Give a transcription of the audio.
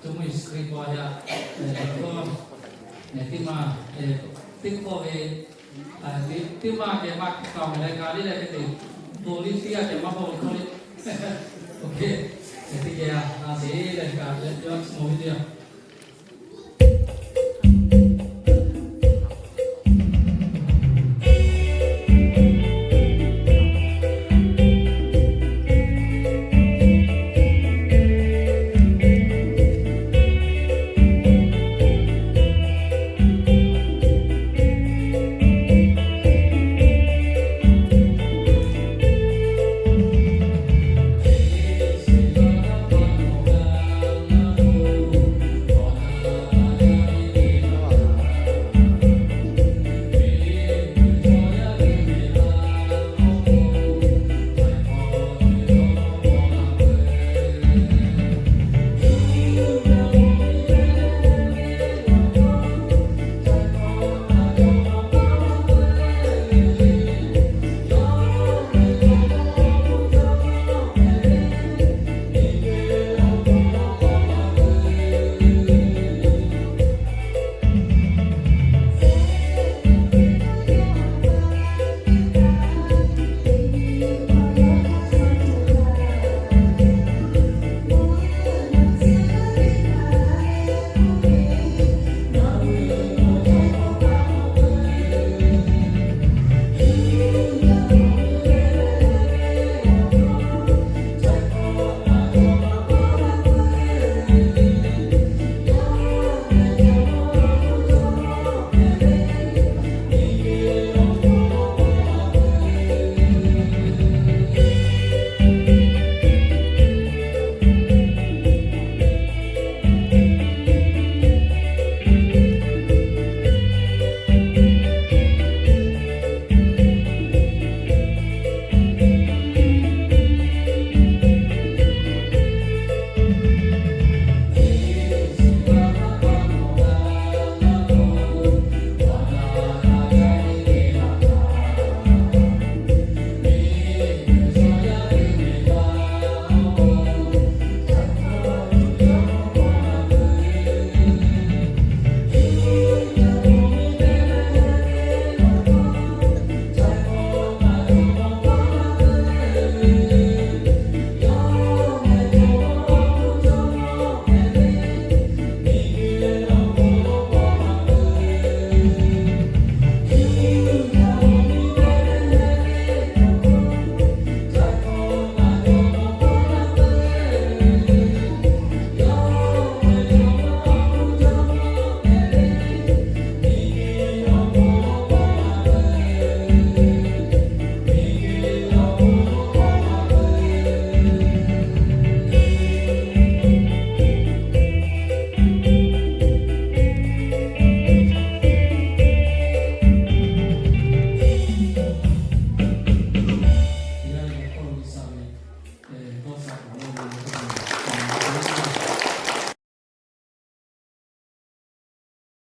Jawˇmawˇ Yeˍsuˆ Hkriꞈ pa yaˇ, teˇ maˇ, teˇ hkawˇ ve, teˇ maˇ geh maˇ k'aoˍ leh ka liˇ leh hk'e te, to liˇ teˇ g'aˇ geh maˇ hpawˇ ve hkawˇ le. Oˇ hk'e, teˇ geh a na sheˍ leh ka leh yawˇ chi mawˬ ve teˇ yanˇ.